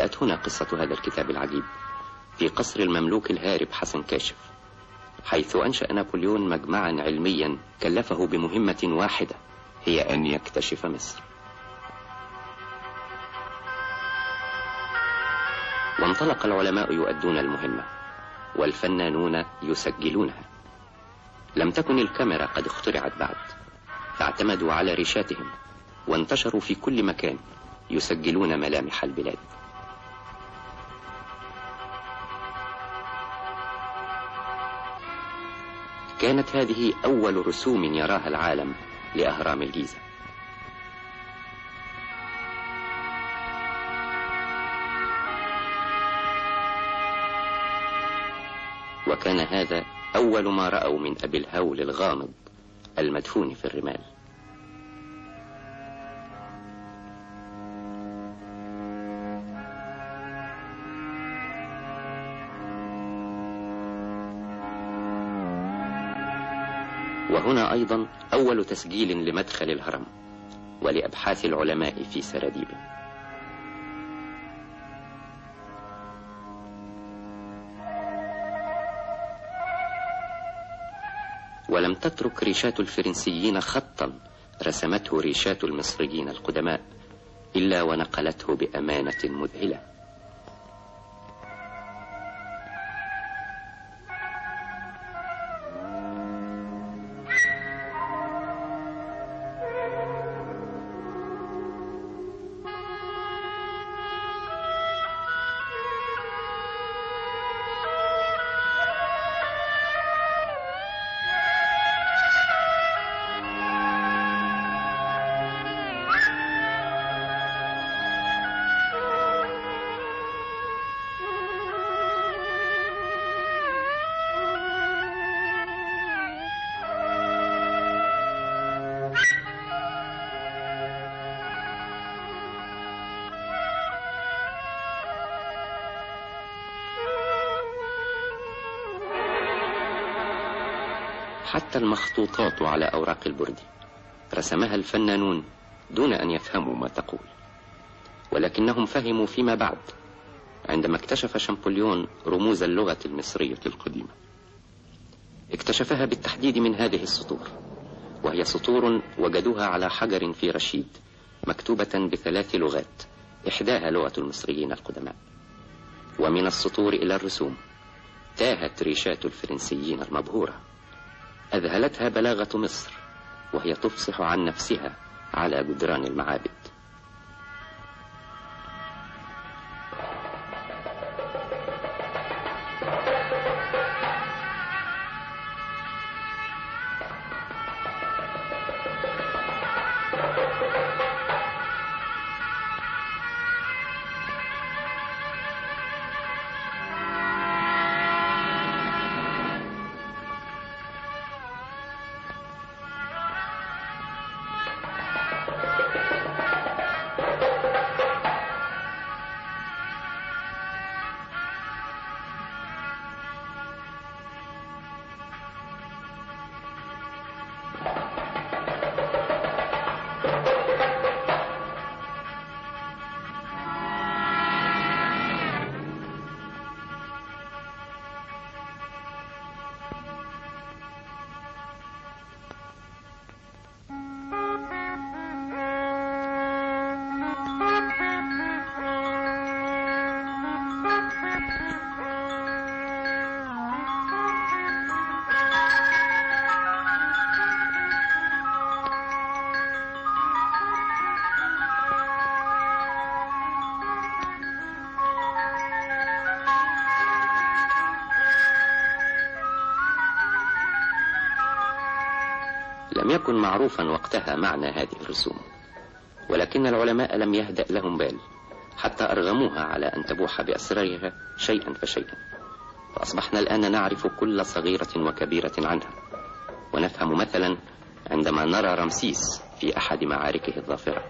بدأت هنا قصة هذا الكتاب العجيب، في قصر المملوك الهارب حسن كاشف، حيث أنشأ نابليون مجمعا علميا كلفه بمهمة واحدة، هي أن يكتشف مصر. وانطلق العلماء يؤدون المهمة والفنانون يسجلونها. لم تكن الكاميرا قد اخترعت بعد، فاعتمدوا على ريشاتهم وانتشروا في كل مكان يسجلون ملامح البلاد. كانت هذه أول رسوم يراها العالم لأهرام الجيزة. وكان هذا أول ما رأوا من أبي الهول الغامض المدفون في الرمال. وهنا أيضا أول تسجيل لمدخل الهرم ولأبحاث العلماء في سراديبه. ولم تترك ريشات الفرنسيين خطا رسمته ريشات المصريين القدماء إلا ونقلته بأمانة مذهلة. حتى المخطوطات على أوراق البردي رسمها الفنانون دون أن يفهموا ما تقول، ولكنهم فهموا فيما بعد عندما اكتشف شامبوليون رموز اللغة المصرية القديمة. اكتشفها بالتحديد من هذه السطور، وهي سطور وجدوها على حجر في رشيد مكتوبة بثلاث لغات، إحداها لغة المصريين القدماء. ومن السطور إلى الرسوم تاهت ريشات الفرنسيين المبهورة، أذهلتها بلاغة مصر وهي تفصح عن نفسها على جدران المعابد. لم يكن معروفا وقتها معنى هذه الرسوم، ولكن العلماء لم يهدأ لهم بال حتى أرغموها على أن تبوح بأسرارها شيئا فشيئا، فأصبحنا الآن نعرف كل صغيرة وكبيرة عنها، ونفهم مثلا عندما نرى رمسيس في أحد معاركه الظافرة.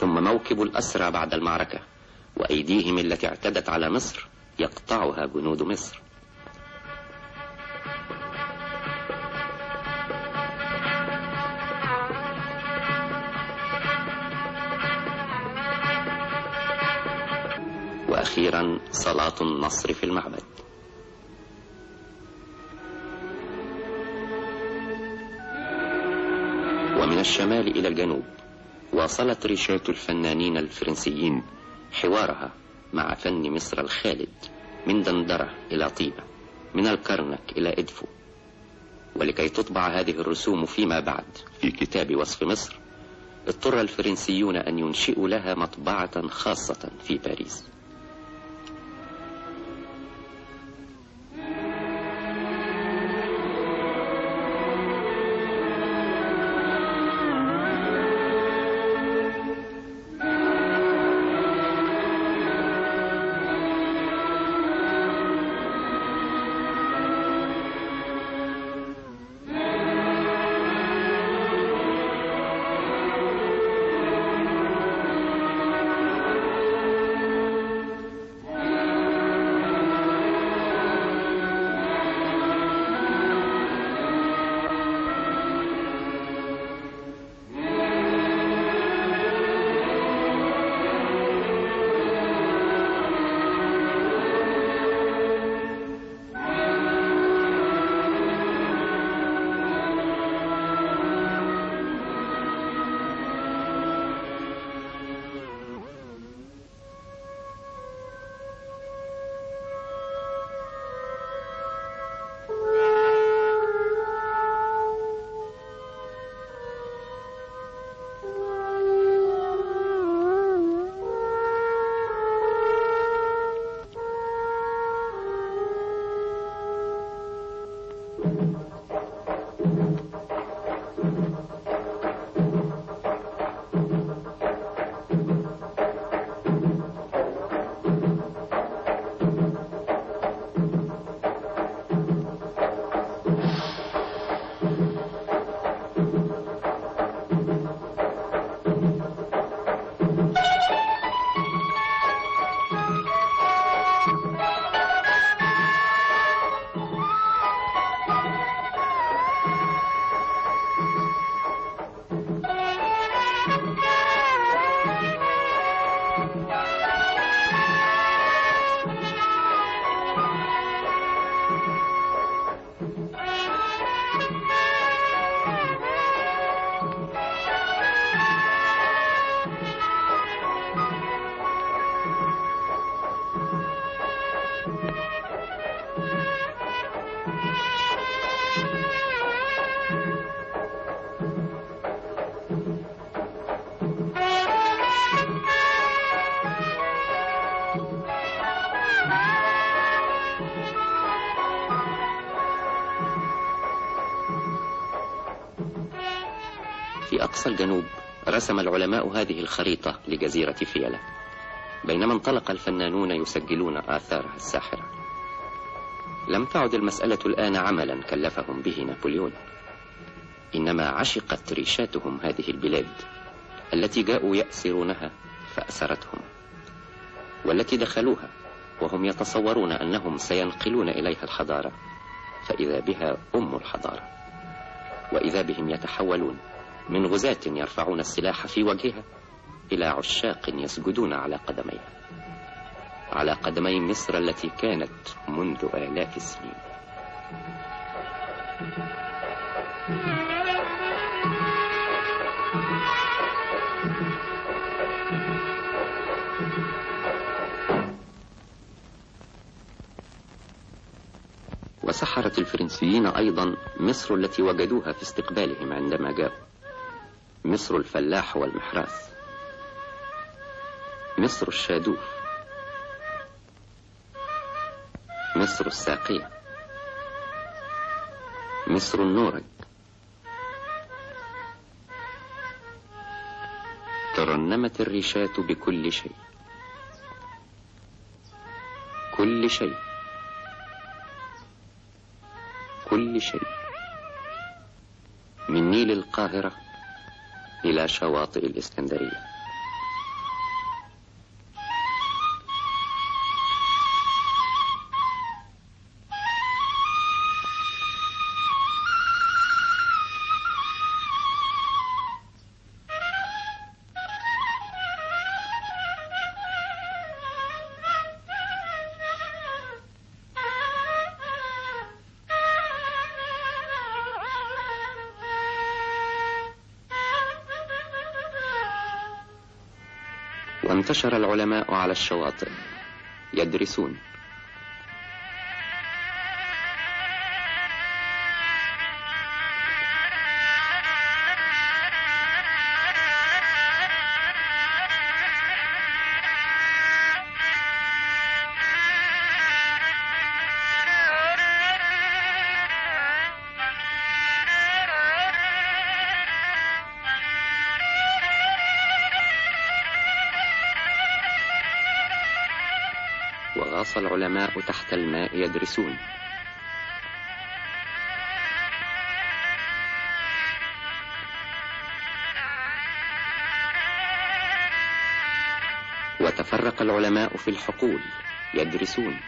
ثم موكب الأسرى بعد المعركة، وأيديهم التي اعتدت على مصر يقطعها جنود مصر. وأخيرا صلاة النصر في المعبد. ومن الشمال إلى الجنوب واصلت ريشات الفنانين الفرنسيين حوارها مع فن مصر الخالد، من دندرة إلى طيبة، من الكرنك إلى إدفو. ولكي تطبع هذه الرسوم فيما بعد في كتاب وصف مصر، اضطر الفرنسيون أن ينشئوا لها مطبعة خاصة في باريس. في أقصى الجنوب رسم العلماء هذه الخريطة لجزيرة فيلة، بينما انطلق الفنانون يسجلون آثارها الساحرة. لم تعد المسألة الآن عملا كلفهم به نابليون، إنما عشقت ريشاتهم هذه البلاد التي جاءوا يأسرونها فأسرتهم، والتي دخلوها وهم يتصورون أنهم سينقلون إليها الحضارة، فإذا بها أم الحضارة، وإذا بهم يتحولون من غزاة يرفعون السلاح في وجهها إلى عشاق يسجدون على قدميها، على قدمي مصر التي كانت منذ آلاف السنين. وسحرت الفرنسيين أيضا مصر التي وجدوها في استقبالهم عندما جاءوا، مصر الفلاح والمحراث، مصر الشادوف، مصر الساقية، مصر النورج. ترنمت الريشات بكل شيء، كل شيء، كل شيء، من نيل القاهرة إلى شواطئ الإسكندرية. وانتشر العلماء على الشواطئ يدرسون. وغاص العلماء تحت الماء يدرسون. وتفرق العلماء في الحقول يدرسون.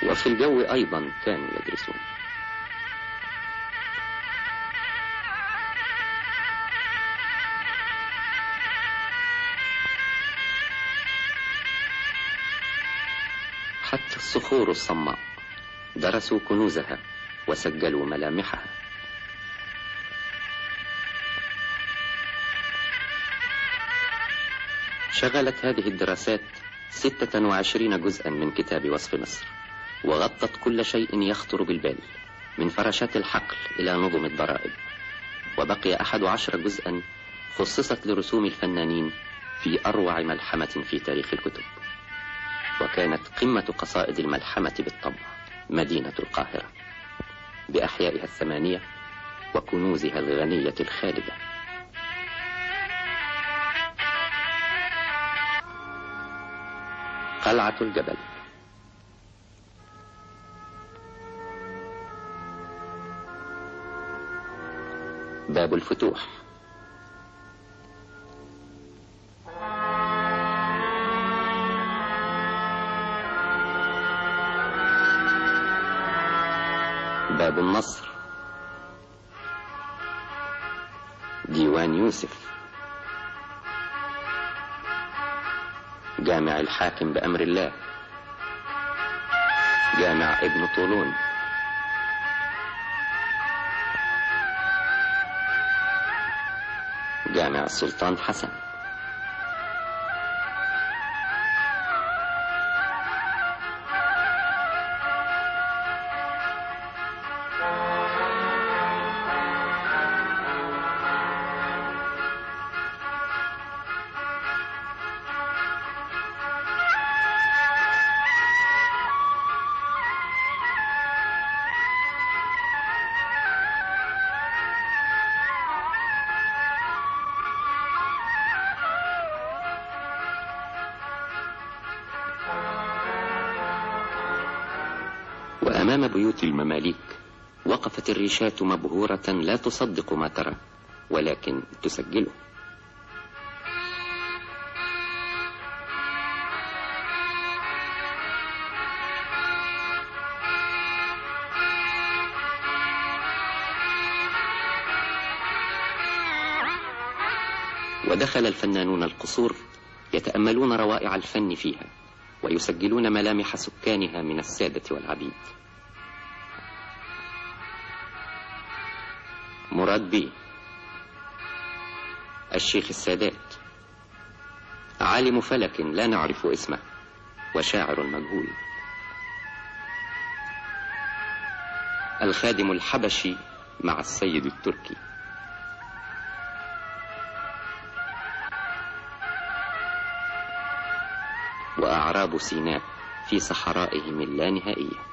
وفي الجو أيضا كانوا يدرسون. حتى الصخور الصماء درسوا كنوزها وسجلوا ملامحها. شغلت هذه الدراسات 26 جزءا من كتاب وصف مصر، وغطت كل شيء يخطر بالبال من فراشات الحقل إلى نظم الضرائب. وبقي 11 جزءا خصصت لرسوم الفنانين في أروع ملحمة في تاريخ الكتب. وكانت قمة قصائد الملحمة بالطبع مدينة القاهرة بأحيائها 8 وكنوزها الغنية الخالدة. قلعة الجبل. باب الفتوح. باب النصر. ديوان يوسف. جامع الحاكم بأمر الله. جامع ابن طولون. جامع السلطان حسن. وأمام بيوت المماليك وقفت الريشات مبهورة لا تصدق ما ترى، ولكن تسجله. ودخل الفنانون القصور يتأملون روائع الفن فيها ويسجلون ملامح سكانها من السادة والعبيد. مراد بيه، الشيخ السادات، عالم فلك لا نعرف اسمه، وشاعر مجهول، الخادم الحبشي مع السيد التركي. وأعراب سيناء في صحرائهم اللانهائية.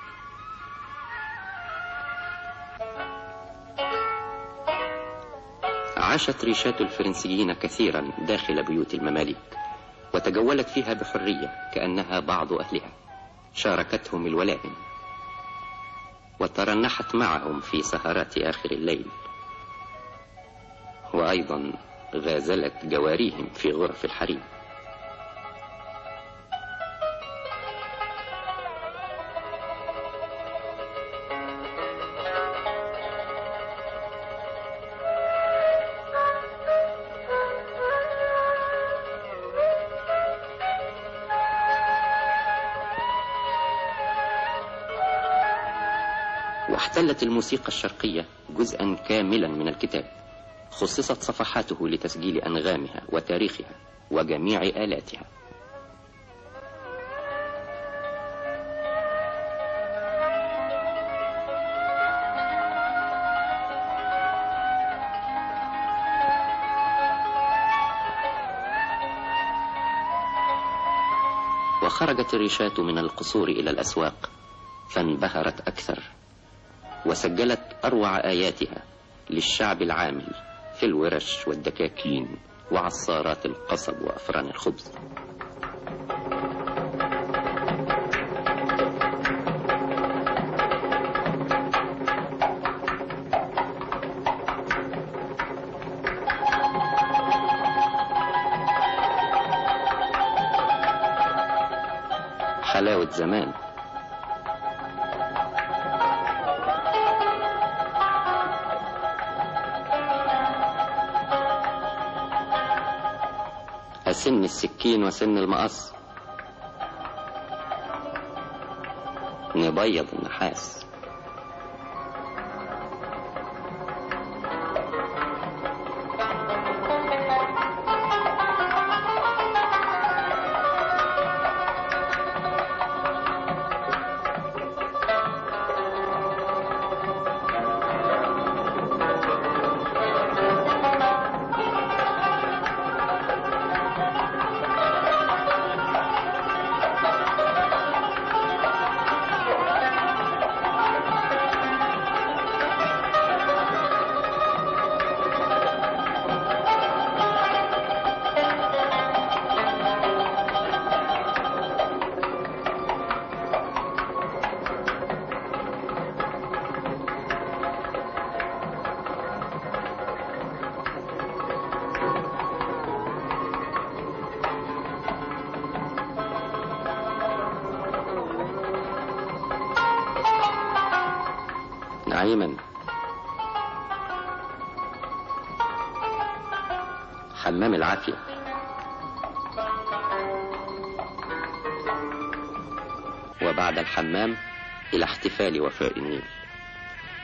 عاشت ريشات الفرنسيين كثيرا داخل بيوت المماليك، وتجولت فيها بحرية كأنها بعض أهلها. شاركتهم الولائم وترنحت معهم في سهرات آخر الليل، وأيضا غازلت جواريهم في غرف الحريم. واحتلت الموسيقى الشرقية جزءا كاملا من الكتاب، خصصت صفحاته لتسجيل أنغامها وتاريخها وجميع آلاتها. وخرجت الريشات من القصور إلى الأسواق فانبهرت أكثر، وسجلت أروع آياتها للشعب العامل في الورش والدكاكين وعصارات القصب وأفران الخبز. حلاوة زمان. سن السكين وسن المقص، نبيض النحاس. نعيما. حمام العافية. وبعد الحمام إلى احتفال وفاء النيل،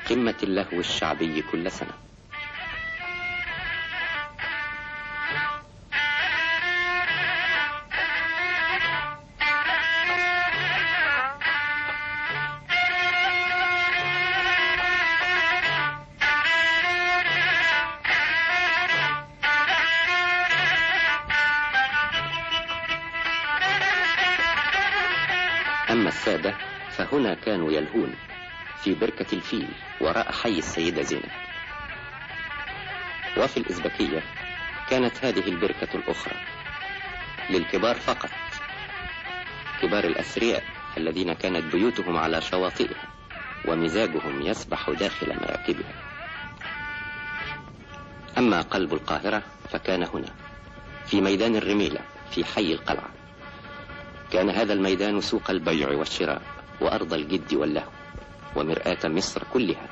قمة اللهو الشعبي كل سنة. أما السادة فهنا كانوا يلهون في بركة الفيل وراء حي السيدة زينب. وفي الإزبكية كانت هذه البركة الأخرى للكبار فقط، كبار الأثرياء الذين كانت بيوتهم على شواطئها ومزاجهم يسبح داخل مراكبها. أما قلب القاهرة فكان هنا في ميدان الرميلة في حي القلعة. كان هذا الميدان سوق البيع والشراء وأرض الجد واللهو ومرآة مصر كلها،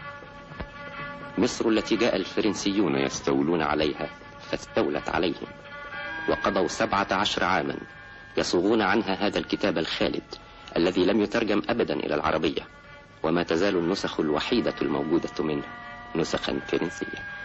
مصر التي جاء الفرنسيون يستولون عليها فاستولت عليهم، وقضوا 17 عاما يصوغون عنها هذا الكتاب الخالد الذي لم يترجم أبدا إلى العربية، وما تزال النسخ الوحيدة الموجودة منه نسخا فرنسية.